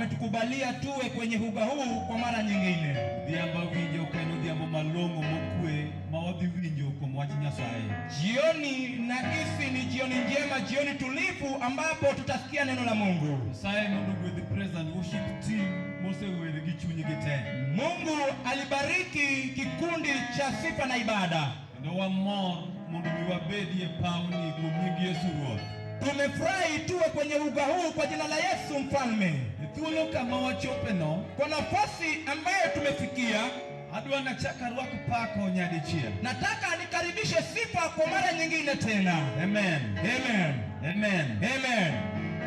Ametukubalia tuwe kwenye uga huu kwa mara nyingine. Odhiambo winjo ka en odhiambo malong'o mokwe ma wadhi winjo kuom wach Nyasaye. Jioni nahisi ni jioni njema, jioni tulivu ambapo tutasikia neno la Mungu. Nyasaye mondo ogwedh praise and worship team mosewer gi chunygi te. Mungu alibariki kikundi cha sifa na ibada. Kendo wamor mondo mi wabedi e pawni kuom nying Yesu Ruoth. Tumefurahi tuwe kwenye uga huu kwa jina la Yesu Mfalme. E thuolo kama wachopeno, Kwa nafasi ambayo tumefikia, adwa nachak arwak pako nyadichiel. Nataka nikaribishe sifa kwa mara nyingine tena. Amen. Amen. Amen. Amen.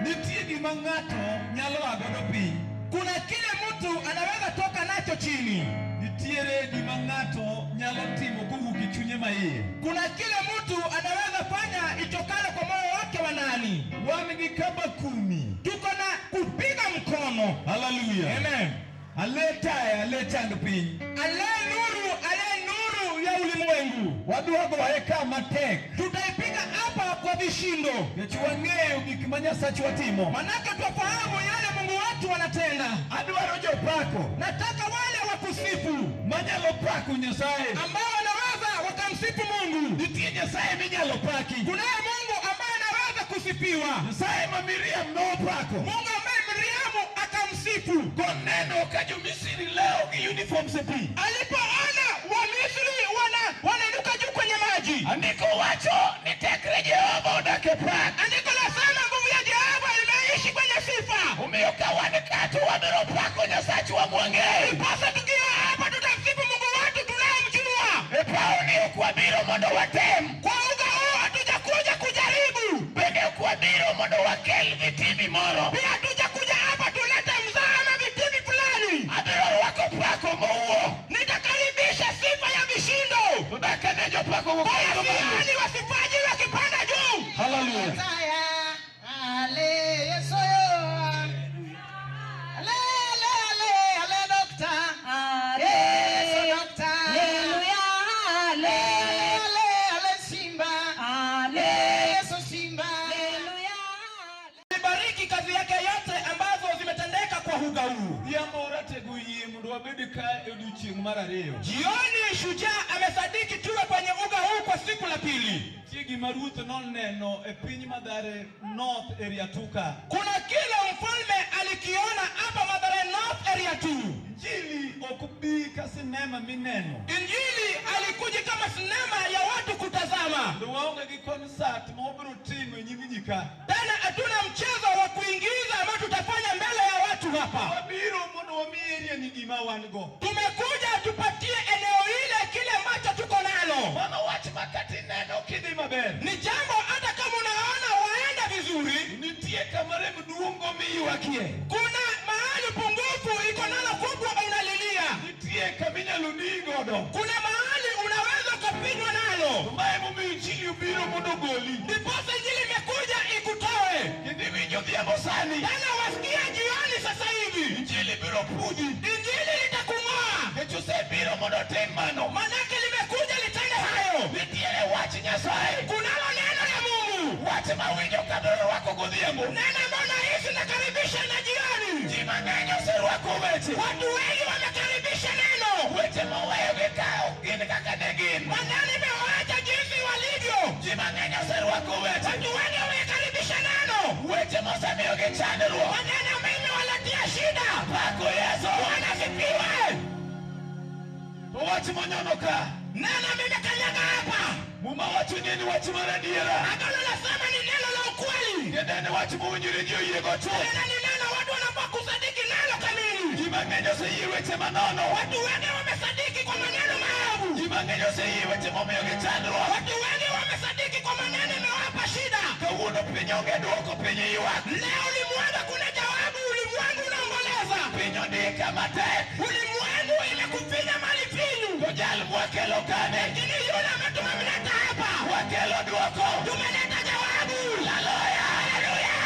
Nitie gima ng'ato nyalo a godo piny. Kuna kile mtu anaweza toka nacho chini. Nitiere gima ng'ato nyalo timo kowuok e chunye maiye. Kuna kile mtu anaweza fanya itokalo kwa moyo wake wa ndani. Wan gi kaba kumi. Tuko na kupiga mkono. Hallelujah. Amen. Ale taya, ale chand piny. Ale nuru, ale nuru ya ulimwengu. Wadwa goye ka matek. Tutaipiga hapa kwa vishindo. Nikech wang'eyo gik ma Nyasachwa timo. Manake twafahamu yale Mungu wetu wanatenda. Adwaro jopako Nataka wale wa kusifu manyalo pako Nyasaye. Ambao wanaweza wakamsifu Mungu. Nitie Nyasaye minyalo paki. Kunaye Mungu ambaye anaweza kusifiwa. Nyasaye ma Miriam nopako. Mungu ambaye Miriamu akamsifu. Koneno ka jo-Misri lewo gi uniforms e pi. Alipoona Wamisri wanainuka juu kwenye maji. Andiko wacho ni tekre Jehova odak e pak. Andiko lasema nguvu ya Jehova imeishi kwenye sifa. Omiyo ka wan ka to wabiro pako Nyasachwa mwang'eyo. Ndiposa tukiwa hapa tutamsifu Mungu wetu tunayemjua. E pawni ok wabiro mondo watem. Kwa uga huu hatujakuja kujaribu. Bende ok wabiro mondo wakel vitimbi moro. Pia hatujakuja hapa tulete mzaha ama vitimbi fulani. Abiro rwako pako mowuo. Nitakaribisha sifa ya vishindo. To dak ane jopako go Bwana kendo malo. sioni wasifaji wakipanda juu. Hallelujah. Taya, ale, Yesu yo. Ale, ale, ale, ale, doctor. Yesu doctor. Haleluya, Ale, ale, ale, Simba. Yesu Simba. haleluya. Bariki kazi yake yote ambazo zimetendeka kwa uga huu. Odhiambo ratego yie mondo wabed ka e odiochieng' mar ariyo. Jioni shujaa amesadiki tuwe kwenye uga huu kwa siku la pili. Nitie gima ruoth noneno e piny Mathare North Area 2 ka. Kuna kile mfalme alikiona hapa Mathare North Area 2. Injili ok bi ka sinema mineno. Injili alikuja kama sinema ya watu kutazama. Kendo waonge gi concert ma wabiro timo e nyim ji ka. Tena hatuna mchezo wa kuingiza ambao tutafanya mbele ya watu hapa. Wabiro mondo wami area ni gima wan go. Tumekuja tupatie eneo ile kile ambacho tuko nalo. Mano wach ma kata ineno kidhi maber. Ni jambo hata kama unaona waenda vizuri, Nitie kama rem duong' miywakie. Kuna mahali pungufu iko nalo kubwa unalilia. Nitie kama inyalo dii godo. Kuna mahali unaweza ukapinywa nalo. To mae emomiyo injili obiro mondo ogoli. Ndiposa injili imekuja ikutoe. Kendo iwinjo odhiambo sani. Tena wasikia jioni sasa hivi. Injili biro pudhi. Injili litakung'oa. Nikech osebiro mondo otim mano. Manake limekuja litende hayo. Nitiere wach Nyasaye. Kunalo neno la Mungu. Wach mawinjo kabiro rwako godhiambo. Neno ambalo nahisi nakaribisha na jioni. Ji mang'eny oserwako weche. Watu wengi wamekaribisha neno. Weche moweyogi ka ok gin kaka ne gin. Maneno imewaacha jinsi walivyo. Ji mang'eny oserwako weche. Watu wengi wamekaribisha neno. Weche mosemiyogi chandruok. Maneno ambayo imewaletea shida. Pako Yesu. Bwana asifiwe. To wach monyono ka. Neno mimekanyaga hapa. Muma wacho ni en wach mar adiera. Agano lasema ni neno la ukweli. Kendo en wach mowinjore ji oyiego chuth. Tena ni neno watu wanafaa kusadiki nalo kamili. Ji mang'eny oseyie weche manono. Watu wengi wamesadiki kwa maneno maovu. Ji mang'eny oseyie weche momiyogi chandruok. Watu wengi wamesadiki kwa maneno imewapa shida. Kawuono piny onge dwoko, piny ywak. Leo ulimwengu kuna jawabu, ulimwengu unaomboleza. Piny ondika matek. Ulimwengu imekufinya mali finyu. To jal mwakelo kane. Lakini yule ambaye tumemleta hapa. Wakelo dwoko. Tumeleta jawabu. Haleluya. Haleluya.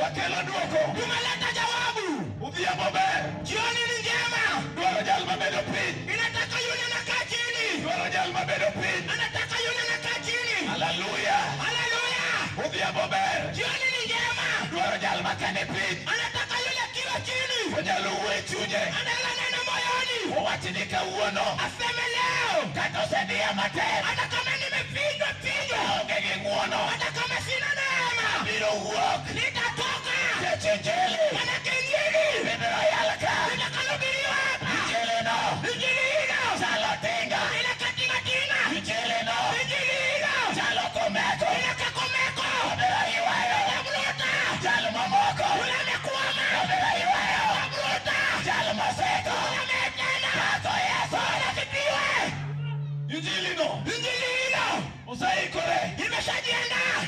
Wakelo dwoko. Tumeleta jawabu. Odhiambo ber. Jioni ni njema. Dwaro jal mabedo piny. Inataka yule anakaa chini. Dwaro jal mabedo piny. Anataka yule anakaa chini. Haleluya. Haleluya. Odhiambo ber. Jioni ni njema. Dwaro jal makane piny. Anataka Onyalo wuoyo e chunye. Anaweza nena moyoni. Owach ni kawuono. Aseme leo. Kata osediya matek. Hata kama nimefinywa finywa. Aonge gi ng'uono. Hata kama sina neema. Abiro wuok. Nitatoka. Nikech injili. Manake injili. Ibiro yal ka. Itakalohubiriwa hapa. Injili no. Injili hilo. Chalo tinga. Ila katinga tinga. Injili no. Injili hilo. Chalo komeko. Ila kakomeko. Obiro ywayo. Itavuruta. Jal mamoko. Yule amekwama. Obiro ywayo. Itavuruta. Jal moseko. Yule ametenda. Pako Yesu. Bwana asifiwe. Injili no. Injili hilo. Oseikore. Imeshajiandaa.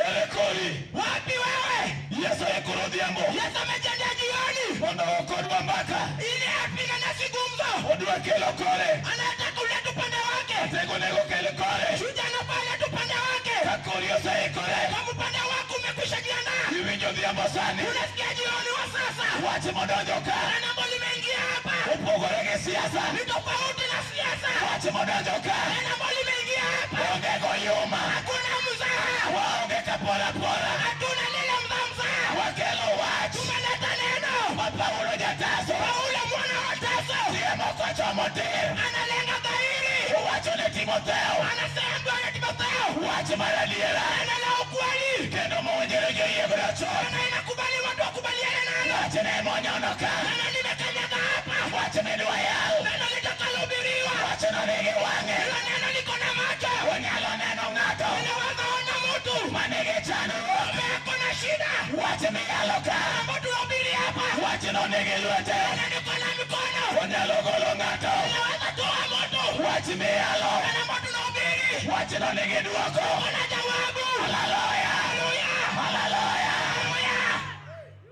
Ere kori. Wapi wewe? Yesu oikore odhiambo. Yesu amejiandaa jioni Mondo okodwa mbaka. ili apige nasi gumzo. Odwa kelo kore. Anataka kuleta upande wake. Atego nego kel kore. Shujaa anafaa alete upande wake. Ka kori oseikore. Kama upande wako umekwisha jiandaa, Iwinjo odhiambo sani. unasikia jioni wa sasa. Wach modonjo ka. Neno ambalo limeingia hapa Opogore gi siasa. ni tofauti na siasa. Wach modonjo ka. Neno ambalo limeingia hapa, Onge goyuma. hakuna mzaha, Waonge kapora pora. hatuna lile mzaha mzaha. Wakelo wach. Tumeleta neno. Ma Paulo jataso. Paulo mwana wa Tarso Tiemo kochomo tir. analenga dhahiri, Owacho ne Timotheo. anasema ya Timotheo, Wach mar adiera. neno la ukweli, Kendo mowinjore joyiego chon. neno inakubali watu wakubaliane nalo. Wachne monyono ka. Neno limekanyaga hapa, Wach midwa yal. neno litakalobiriwa, Wachno nigi wang'e. hilo neno liko na macho, Onyalo neno ng'ato. linaweza ona mtu Manigi chandruok. ambaye ako na shida. Wach miyalo ka. Ambao tunahubiri hapa, Wachno nigi lwete. neno liko na mikono, Onyalo golo ng'ato. linaweza toa mtu. Wach miyalo. Neno ambao tunahubiri Wachno nigi dwoko. kuna jawabu. Haleluya. Haleluya, Haleluya. haleluya.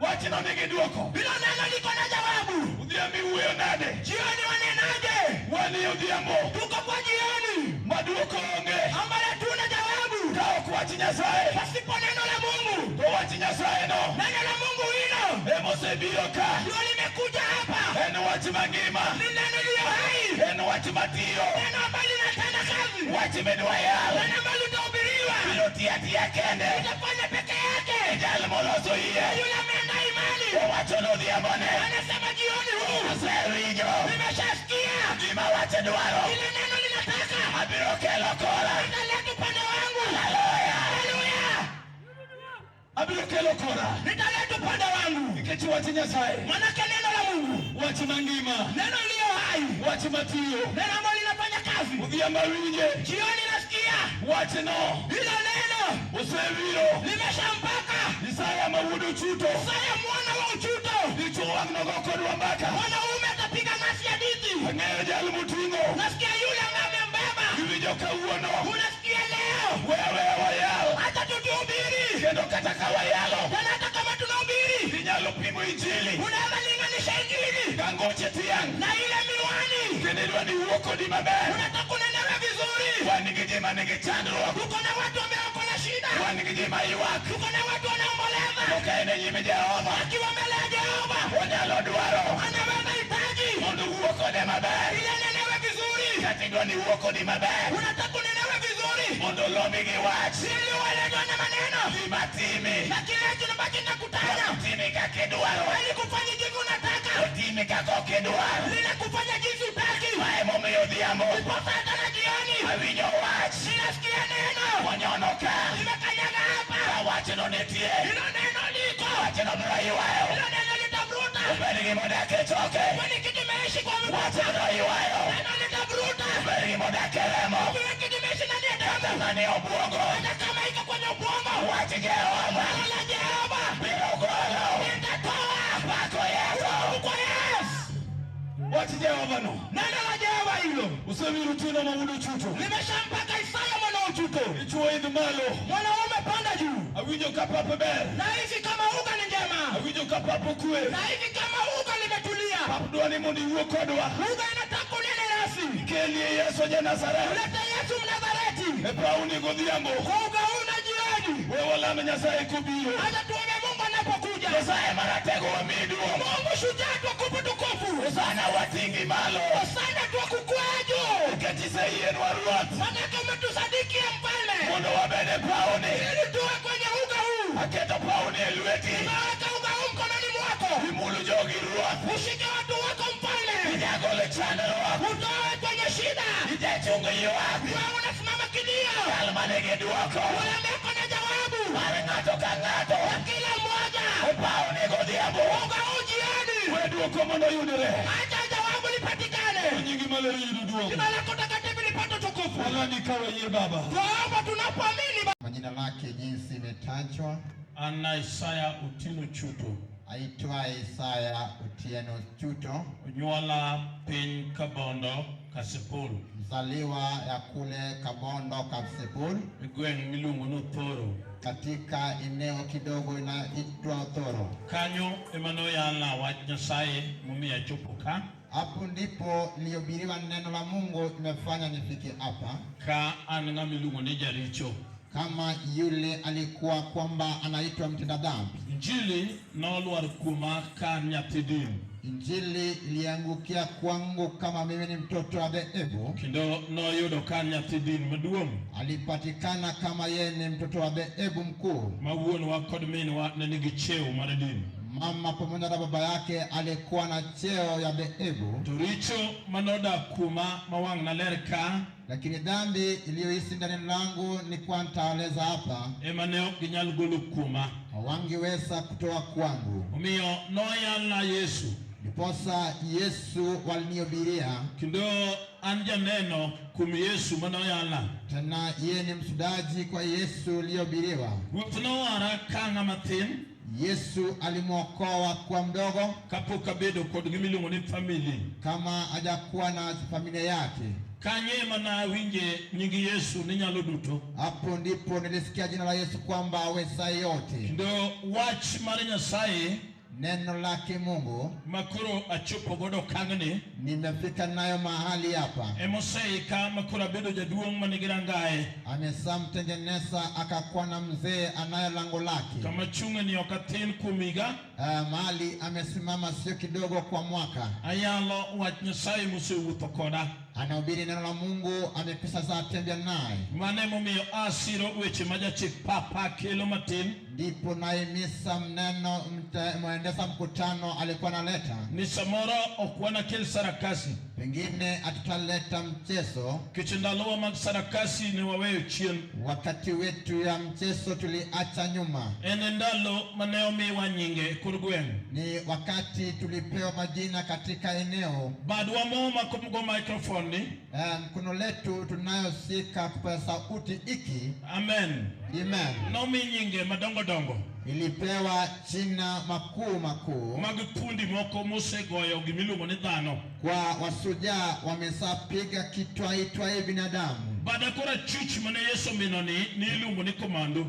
Wachno nigi dwoko. Hilo neno liko na jawabu. Odhiambo iwuoyo nade? Jioni wanenaje? Wan e odhiambo. Tuko kwa jioni Ma dwoko onge. ambayo hatuna jawabu Ka ok wach Nyasaye. pasipo neno la Mungu. To wach Nyasaye no. Neno la Mungu hilo Emosebiro ka. ndio limekuja hapa, En wach mangima. ni neno iliyo hai, En wach matiyo. neno ambalo linatenda kazi, Wach midwa yal. neno ambalo litahubiriwa, Biro tiyo atiya kende. itafanya peke yake. Jal moloso yie. Yule ameenda imani Owacho nodhiambo ne. anasema jioni huu Asewinjo. nimeshasikia Gima wach dwaro. ile neno linataka, Abiro kelo kora. nitaleta upande wangu. Haleluya. Haleluya, Abiro kelo kora. nitaleta upande wangu, Nikech wach Nyasaye. manake neno la Mungu, Wach mangima. neno iliyo hai, Wach matiyo. neno ambalo linafanya kazi. Odhiambo awinje. Jioni nasikia Wachno. hilo neno Osebiro. limeshampaka Isaya ma wuod Ochuto. Isaya mwana wa Uchuto. Dichuo wang' nogo kodwa mbaka. Mwanaume atapiga nasi hadithi. Ang'eyo jal moting'o. Nasikia yule ambaye amembeba. Iwinjo kawuono. Unasikia leo, We aweya wayal. hata tutuhubiri Kendo kata ka wayalo. tena, hata kama tunahubiri, Inyalo pimo injili. unaweza linganisha injili Ka ngoche tiang'. na ile miwani. Kendo idwa ni wuo kodi maber. Unataka unenewe vizuri. Wan gi ji manigi chandruok. Tuko na watu ambao wako na shida, Wan gi ji maywak. tuko na watu wanaomboleza. To ka en e nyim Jehova. Akiwa mbele ya Jehova Onyalo dwaro. anaweza hitaji Mondo wuo kode maber. ili anenewe vizuri. Kata idwa ni wuo kodi maber. Unataka unenewe vizuri Mondo lombi gi wach. ili uelezwe na maneno Gima timi. na kile ambacho nakutanya Timi kaka idwaro. alikufanya jinsi unataka, Otimi kaka ok idwar. linakufanya jinsi utaki. Ma emomiyo odhiambo. Ndiposa hata na jioni Awinjo wach. ninasikia neno Monyono ka. limekanyaga hapa, Ka wachno nitie. hilo neno liko, Wachno biro ywayo. hilo neno litabruta. Obed gimodak e choke. Kwani kitu imeishi kwa Wach mipaka, biro ywayo. neno litabruta. Obed gimodak e remo. Wewe kitu imeishi ndani ya Kata damu, manie obwongo. hata kama iko kwenye ubongo, Wach Jehova. neno la Jehova Biro golo. litatoa Pako Yesu. kwa Yesu. Wach Jehova no. Neno la Jehova hilo Osebiro Otieno ma wuod Ochuto. limeshampaka Isaya mwana wa Uchuto. Dichuo idh malo. Mwanaume panda juu, Awinjo ka pap ber. na hivi kama uga ni njema, Awinjo ka pap okwe. na hivi kama uga limetulia. Pap dwa ni mondo iwuo kodwa. Uga inataka unene nasi, Kelie Yesu ja Nazareth. ulete Yesu Mnazareti E pawni godhiambo. kwa uga huu na jioni, We walam Nyasaye kobiro. hata tuombe Mungu anapokuja. Nyasaye maratego wamiyi duong'. Mungu shujaa, tukufu tukufu, Hosana wating'i malo. Hosana twakukwea juu, Nikech iseyienwa ruoth. manake umetusadikia mfalme, Mondo wabed e pawni. ili tuwe kwenye uga huu. Aketo pawni e lweti. Nimeweka uga huu mkononi mwako, Imulo jogi ruoth. Ushike watu wako mfalme. Ijagolo chandruok. Utoe kwenye shida. Ijachungo ywak. Wewe unasimama kilio. Jal manigi dwoko. Yule ambaye ako na jawabu Mar ng'ato ka ng'ato. ya kila mmoja. E pawni godhiambo. Unga huu jioni. We dwoko mondo oyudre. Acha jawabu lipatikane. Nyingi maler yudo duong'. Jina lako takatifu lipate utukufu. Walani ka wayie Baba. Twaomba tunapoamini. Kwa jina lake jinsi imetajwa, An Isaya Otieno Chuto. aitwaye Isaya Otieno Chuto, Onyuola piny Kabondo, Kasipul, mzaliwa ya kule Kabondo Kapsepul, e gweng' miluongo ni Othoro. katika eneo kidogo inaitwa Othoro. Kanyo ema noyalna wach Nyasaye momiyo achopo ka, Hapo ndipo nilihubiriwa neno la Mungu, imefanya nifike hapa, ka an ng'ama iluongo ni jaricho. kama yule alikuwa kwamba anaitwa mtenda dhambi. Injili nolwar kuoma ka an nyathi din, Injili iliangukia kwangu kama mimi ni mtoto wa dhehebu. kendo noyudo ka an nyathi din maduong' Alipatikana kama yeye ni mtoto wa dhehebu mkuu. ma wuonwa kod minwa ne nigi cheo mar din. Mama pamoja na baba yake alikuwa na cheo ya dhehebu, To richo manodak kuoma ma wang' naler ka lakini dhambi iliyoishi ndani langu ni kwa nitaeleza hapa, ema ne ok ginyal golo kuoma. hawangeweza kutoa kwangu. Omiyo noyalna Yesu Ndiposa Yesu walinihubiria, kendo an janeno kuom Yesu manoyalna. tena yeye ni msudaji kwa Yesu uliohubiriwa. Ruoth nowara ka ng'ama thin Yesu alimwokoa kwa mdogo kapok abedo kod gimiluongo ni family. kama hajakuwa na familia yake. Kanyo ema nawinje nying Yesu ni nyalo duto. Hapo ndipo nilisikia jina la Yesu kwamba aweza yote. Kendo wach mar Nyasaye Neno lake Mungu makoro achopo godo okang'ni nimefika nayo mahali hapa. emoseika makoro abedo jaduong' manigi rangaye. Amesamtengeneza akakuwa na mzee anayo lango lake. Kama chung'e ni ok athin kuom higa, Mahali amesimama sio kidogo kwa mwaka. ayalo wach Nyasaye mosewuotho koda. Anahubiri neno la Mungu, amekwisha saa tembea naye. Mano emomiyo asiro weche ma jachik papa kelo matin Ndipo naimisa mneno mwendesha mkutano alikuwa analeta, ni samoro ok wanakel sarakasi. pengine hatutaleta mchezo. Nikech ndalowa mag sarakasi ne waweyo chien. Wakati wetu ya mchezo tuliacha nyuma, En e ndalo mane omiwa nyinge e kor gweng'. ni wakati tulipewa majina katika eneo. Badwa momako go microphone ni Mkono letu tunayosika kupaza sauti hiki, amen. amen, Nomi nyinge madongo dongo ilipewa jina makuu makuu mag pundi moko mosegoyo gimiluongo ni dhano. kwa wasujaa wamesapiga kitwaitwaye binadamu. Bada kor achwich mane Yesu omino ni niluongo ni komando.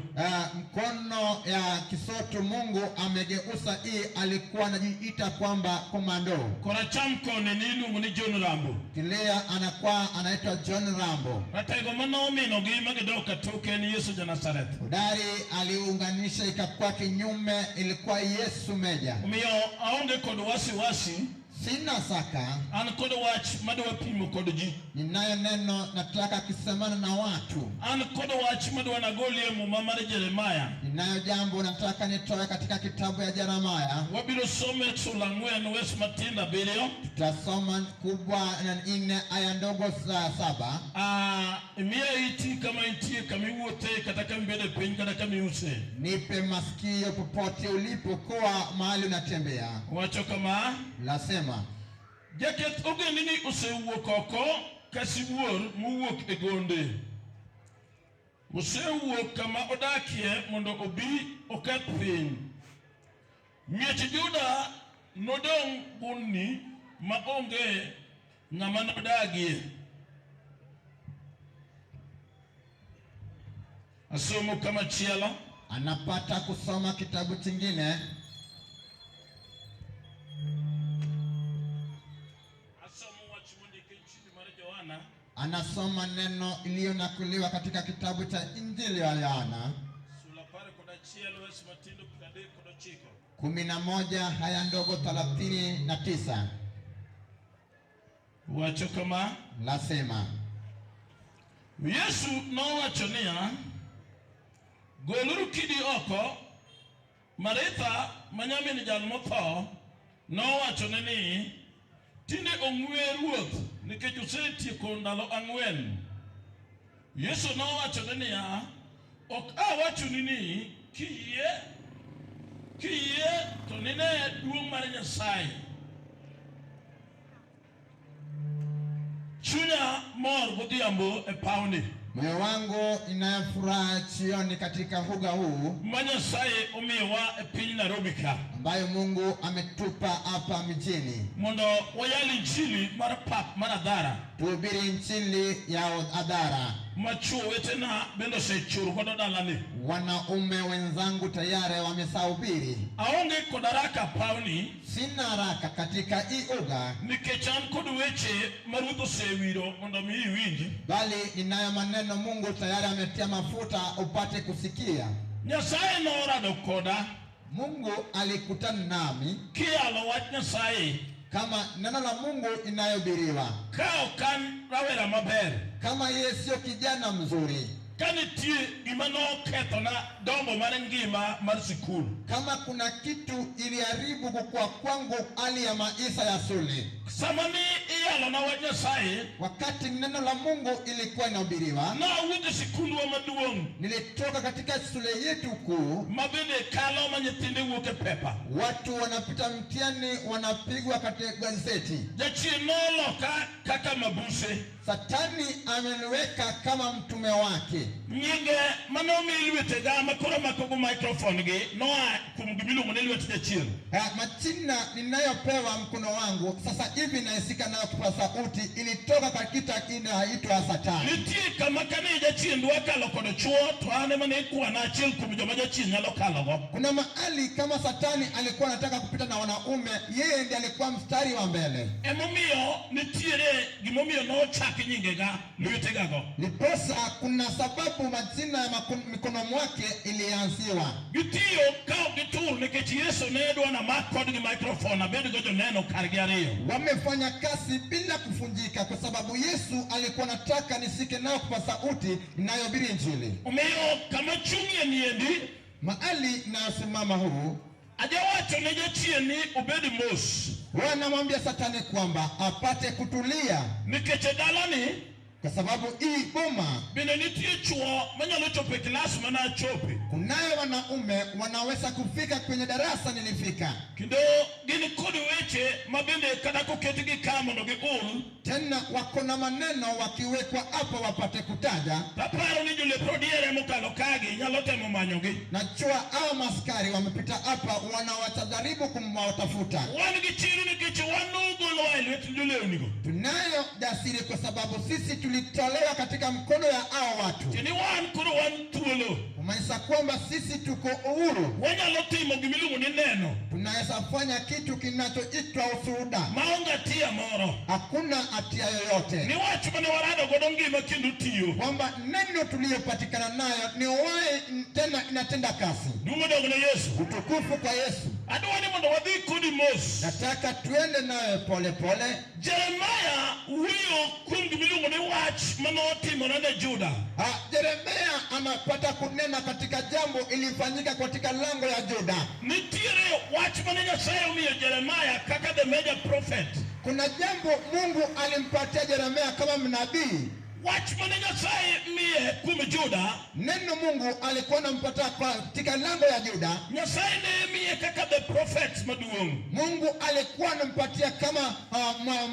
Mkono ya kisoto Mungu amegeuza hii, alikuwa anajiita kwamba komando. Kor acham koni niluongo ni John Rambo. Kilea anakuwa anaitwa John Rambo. Ratego manominogi magidok katoke en Yesu ja Nazareth. Hodari aliunganisha ikakuwa kinyume, ilikuwa Yesu meja. Omiyo aonge kod wasiwasi, Sina saka, an kod wach madwa pimo kod ji. ninayo neno nataka kisemana na watu, An kod wach madwa nagolie muma mar Jeremaya. ninayo jambo nataka nitoe katika kitabu ya Yeremia. Wabiro some sula 4 wes matindo 7. Tutasoma kubwa na 4 aya ndogo saa 7. Imiya iti kama intie, kama iwuothe, kata kama ibedo e piny, kata kama iuse. Nipe masikio popote ulipokuwa mahali unatembea. Wacho kama Lasema jaketh ogendini osewuok oko ka sibuor mowuok e gonde. Osewuok kama odakie mondo obi oketh piny. Miech Juda nodong' gundni ma onge ng'ama nodagie. Asomo kama chielo. Anapata kusoma kitabu chingine. Asomo wach mondiki e Injili mar Yohana. Anasoma neno iliyonakuliwa katika kitabu cha Injili ya Yohana Sula 11 wes matindo 39. 11 haya ndogo 39. Wacho kama Lasema Yesu nowacho niya, goluru kidi oko. Maritha ma nyamin jal motho Nowachone ni, "Tinde ong'we Ruoth, nikech osetieko ndalo 4." Yesu nowachone niya, "Ok awachoni ni kiyie to nine duong' mar Nyasaye?" Chunya mor godhiambo e pawni Moyo wangu inayo furaha jioni katika uga huu ma Nyasaye omiyowa e piny Nairobi ka ambayo Mungu ametupa hapa mjini, mondo wayal injili mar pap mar adhara tuhubiri injili ya hadhara. Ma chuo wetena bende osechur godo dalani. Wanaume wenzangu tayari wamesahubiri. Aonge kod haraka pawni Sina haraka katika hii uga, nikech an kod weche ma Ruoth osewiro mondo mi iwinji. Bali ninayo maneno Mungu tayari ametia mafuta upate kusikia. Nyasaye norado koda Mungu alikutana nami kiyalo wach Nyasaye kama neno la Mungu inayohubiriwa, ka ok an rawera maber, kama yeye sio kijana mzuri, ka nitie gima nokethona dongo mar ngima mar sikul. Kama kuna kitu iliharibu kukua kwangu hali ya maisha ya shule. Sama ni iyalona wach Nyasaye, Wakati neno la Mungu ilikuwa inahubiriwa, nawuok e sikundwa maduong' nilitoka katika shule yetu kuu. Ma bende kalo ma nyithinde wuok e pepa. Watu wanapita mtihani wanapigwa katika gazeti. Jachien noloka kaka mabuse. Satani ameniweka kama mtume wake. Nyinge manomi lwetega makoro makogo microphone gi noa kuom gimiluongo ni lwet jachien. Majina ninayopewa mkono wangu sasa hivi naisika nayo kwa sauti ilitoka katika inaitwa Satani. Nitie kama kane jachien dwa kalo kod chuo to an ema ne ikwana achiel kuom joma jachien nyalo kalogo. Kuna mahali kama Satani alikuwa anataka kupita na wanaume, yeye ndiye alikuwa mstari wa mbele. Emomiyo nitiere gimomiyo nochak nyingega lwetegago. Ndiposa kuna sababu majina ya mikono mwake ilianziwa. Gitiyo ka ok gitur nikech Yesu ne dwa namak kodgi microphone abedgo joneno kargi ariyo. Wamefanya kazi bila kuvunjika kwa sababu Yesu alikuwa anataka nishike nao kwa sauti inayohubiri Injili. Omiyo kama chung'ie niendi, Mahali nayosimama huu, ajawacho ne jachien ni obed mos wanamwambia Satani kwamba apate kutulia, nikech e dalani kwa sababu hii boma bende nitie chuo manyalo chopo e klas mana achope. Kunayo wanaume wanaweza kufika kwenye darasa nilifika. Kendo gin kod weche ma bende kata koketgi ka mondo giul, Tena wako na maneno wakiwekwa hapo wapate kutaja. Taparo ni jolepro diere mokalo kagi nyalo temo manyogi. Najua hao maskari wamepita hapa wanawajaribu kumwatafuta. Wan gi chir nikech wan nogolowa e lwet jolewnigo. Tunayo jasiri kwa sababu sisi tulitolewa katika mkono ya hao watu, Tieni wan koro wan thuolo. Kumaanisha kwamba sisi tuko uhuru, Wanyalo timo gimiluongo ni neno tunaweza fanya kitu kinachoitwa ushuhuda. Maonge hatia moro. Hakuna hatia yoyote, Ni wach mane warado godo ngima kendo tiyo. Kwamba neno tuliyopatikana nayo ni uhai tena inatenda kazi. Duong' odog ne Yesu. Utukufu kwa Yesu. Adwa ni mondo wadhi kodi mos. Nataka tuende nayo pole pole. Jeremaya wuoyo kuom gimiluongo ni wach manotimore ne Juda. Jeremia anapata kunena katika jambo ilifanyika katika lango ya Juda. Nitiere wach mane Nyasaye omiyo Jeremaya kaka the major prophet. Kuna jambo Mungu alimpatia Jeremia kama mnabii. Wach mane Nyasaye miye kuom Juda, Neno Mungu alikuwa anampatia katika lango ya Juda. Nyasaye ne miye kaka the prophet maduong'. Mungu alikuwa anampatia kama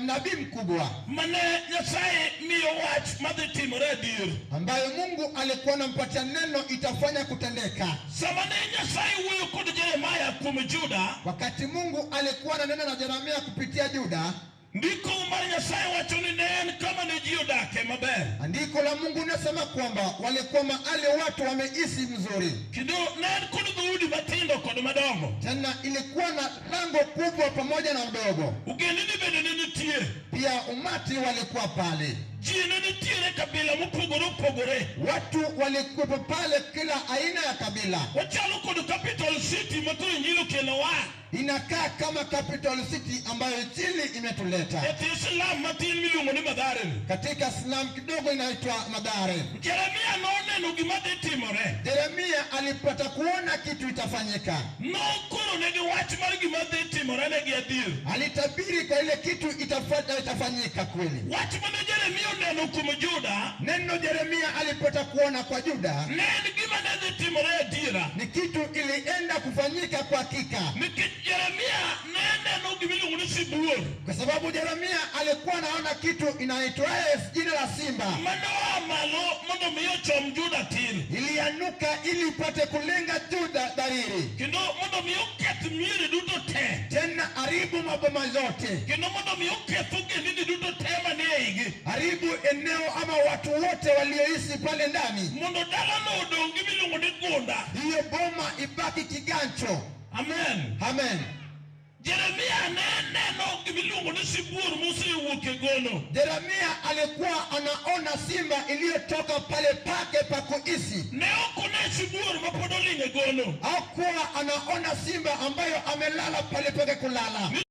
mnabii mkubwa, Mane Nyasaye miyo wach madhi timore adier. Ambayo Mungu alikuwa anampatia neno itafanya kutendeka. Sama ne Nyasaye wuoyo kod Jeremaya kuom Juda, Wakati Mungu alikuwa ananena na Jeremia kupitia Juda, ndiko mar Nyasaye wacho ni ne en kama ne ji odake maber. Andiko la Mungu linasema kwamba walikuwa mahali watu wameishi mzuri. Kendo ne en kod dhoudi matindo kod madongo. Tena ilikuwa na lango kubwa pamoja na mdogo. Ogendini bende ne nitie. Pia umati walikuwa pale. Ji ne nitiere kabila mopogore opogore. Watu walikuwepo pale, kila aina ya kabila. Wachalo kod capital city ma koro injili okelowa. Hii Inakaa kama capital city ambayo Injili imetuleta E tie slum matin miluongo ni Mathare ni. katika slum kidogo inaitwa Mathare. Jeremia noneno gima dhi timore. Yeremia alipata kuona kitu itafanyika. Nokoro negi wach mar gima dhi timore negi adier. Alitabiri kwa ile kitu itafanyika kweli. Wach mane Jeremia oneno kuom Juda Neno Yeremia alipata kuona kwa Juda ne en gima ne dhi timore adiera. ni kitu ilienda kufanyika kwa hakika, Nikech Jeremia ne neno gima iluongo ni sibuor kwa sababu Yeremia alikuwa anaona kitu inaitwaye jina la simba manoa malo mondo mi ochom Juda tir. ilianuka ili ipate kulenga Juda dhariri, Kendo mondo mi oketh miere duto te. tena haribu maboma yote, Kendo mondo mi oketh ogendini duto te manie igi. haribu eneo ama watu wote walioishi pale ndani, Mondo dalano odong' gi miluongo ni gunda. hiyo boma ibaki kigancho. Amen. Amen. Jeremia ne neno gimiluongo ni sibuor mosewuok e gono. Yeremia alikuwa anaona simba iliyotoka pale pake pa kuishi. Ne ok one sibuor mapod oling' e gono. Hakuwa anaona simba ambayo amelala pale pake kulala.